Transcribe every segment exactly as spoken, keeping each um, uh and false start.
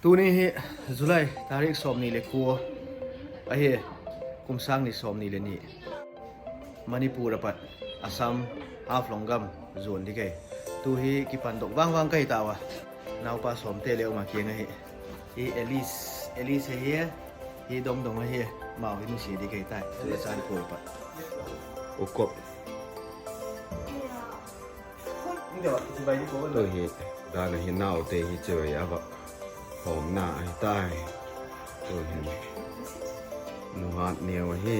Tuni hi July tarik sawmni le kua ahi, kum sâng ni sawmni le ni. Manipur a pat Assam, Haflong gam zuan ding ahi. Tu hi kipandok vang vang ka hi tau a. Naupa sawmte le um a kiang ahi. Hi Alice, Alice ahi. Hi Dongdong ahi. Amau hi nusia ding ka hi tai. Churachandpur a pat. U Kop. Tu hi dan a hi naute hi chibai a va hawmna ahi tai. Tu hin nuhat neu ahi.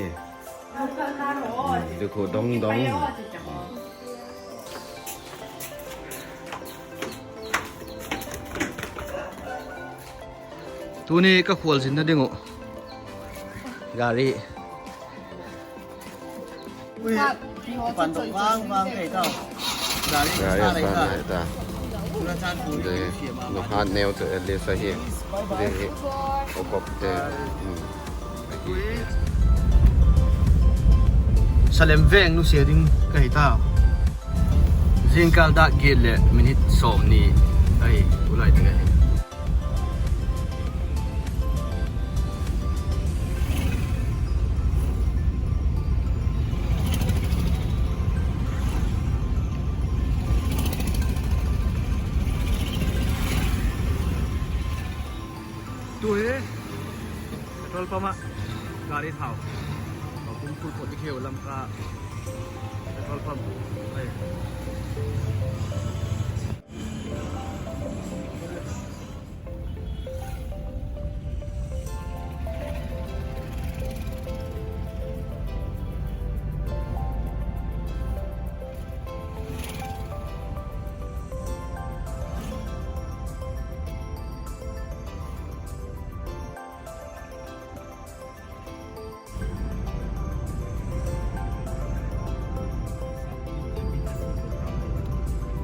Dikhu Dongdong. Tuni ka khualzinna ding uh gari Ui, kipandok vang vang ka hi tau. Gari a sa nai ta. Nuhat neu chu Alice ahi. Zia hi U Kopte. Salem veng nusia ding ka hi tau. Zingkâl dâk giat leh minute sawmni ahi, tulai ding ahi. Tu hi petrol pump ah gari thau a pum full pot ding hiu Lamka petrol pump.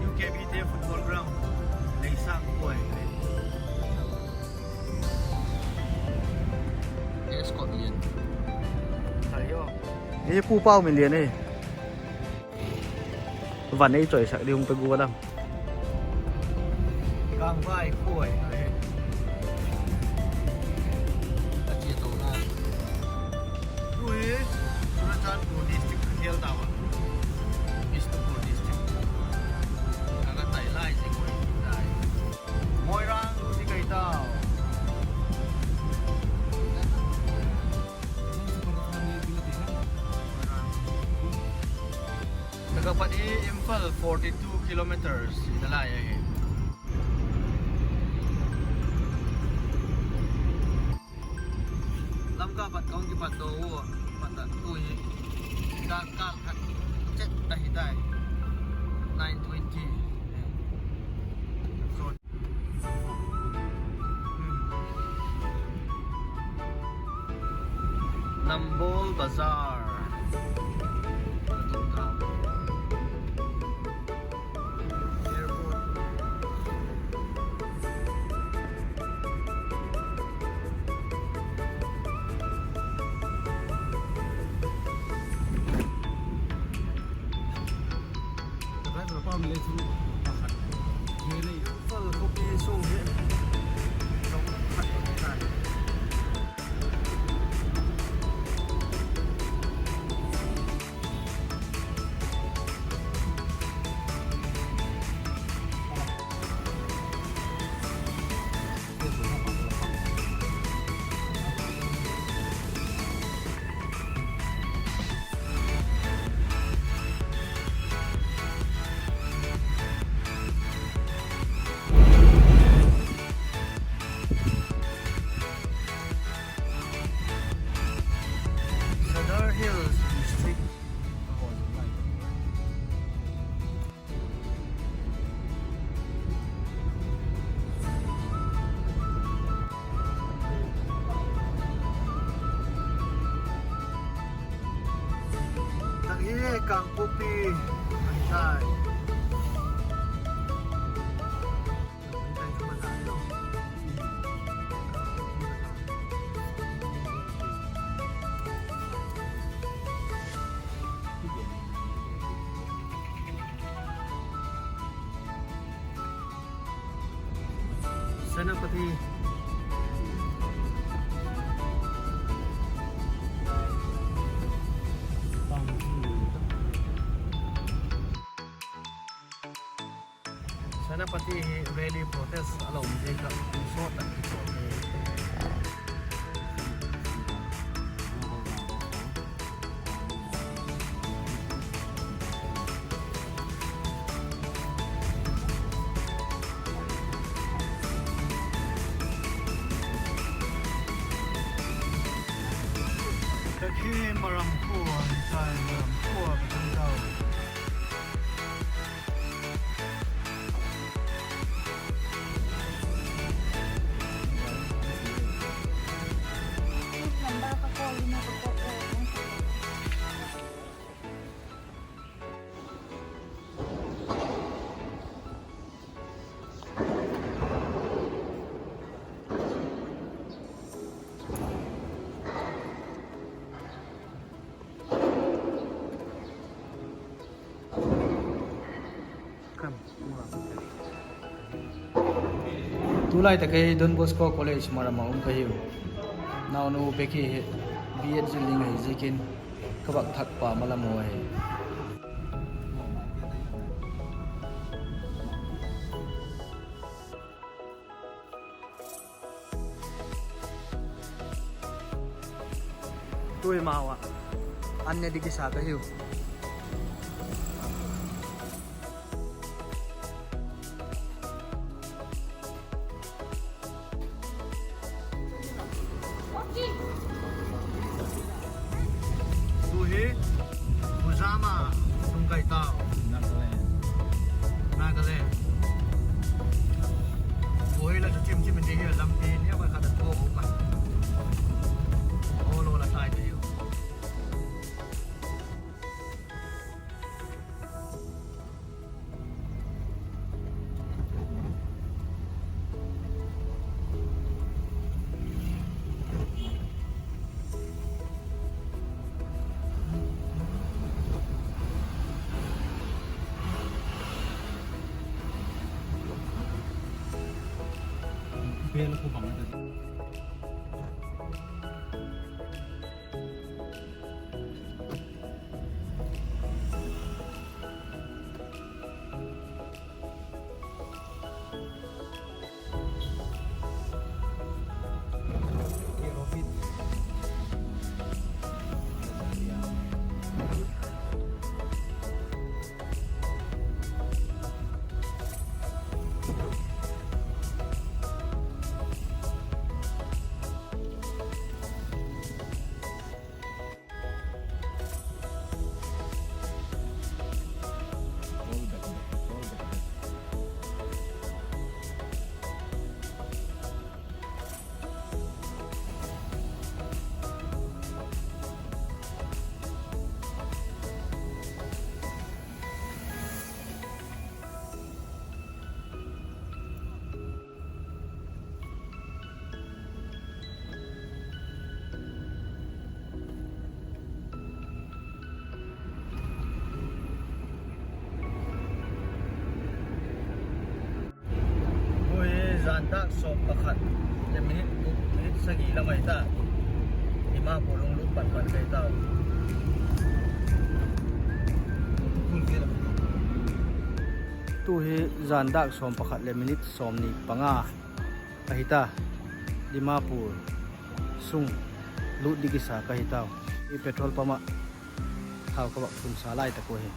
U K B te football ground, Leisang khua hi. Escort lian. Hi Pu Pau min lian e. Van ei chawisak ding hung pe gual am. Kangvai khua hi. A chia to na. Tu hi Churachandpur district ka khel tau a. Bishnupur district. Ka ka tai lai zing ui tai. Moirang lut ding ka hi tau. Ka ka pat hi Imphal forty two kilometres hina lai ahi. Lamka pat ka hung kipat daw ua, pat a tu hi zingkâl khat chet ahi tai. Nine twenty. Nambol Bazar. Airport. Sadar Hills District. Tang hi Kangpokpi ahi tai. Senapati Ti hi rally protest a la um ziak ah insawt tak hi tawh hi. Ka khi Maram khua, Maram khua ka tung tau. Tulai tak ah Don Bosco College Maram ah um ka hiu. Naunu Becky hi B.Ed zil ding ahi ziakin ka vak thak pam a la mu ahi. Tu'hin mau ah an ne ding kisa ka hiu. Tu hi Kuzama tung kai tau. Nagaland. Tu hi la chu chim chim in di hi lampi ni a khat a tu a um a. Olo la tai te u. Tu'hin zan dâk sawm pakhat leh minute, minute sagi lam ahi ta. Dimapur lunglut pan pan kai tau. Tu'hin zan dâk sawm pakhat leh minute sawmni panga ahi ta. Dimapur sung lût ding kisa ka hi tau. I petrol pump ah thau ka vak phunsa lai tak uh hi.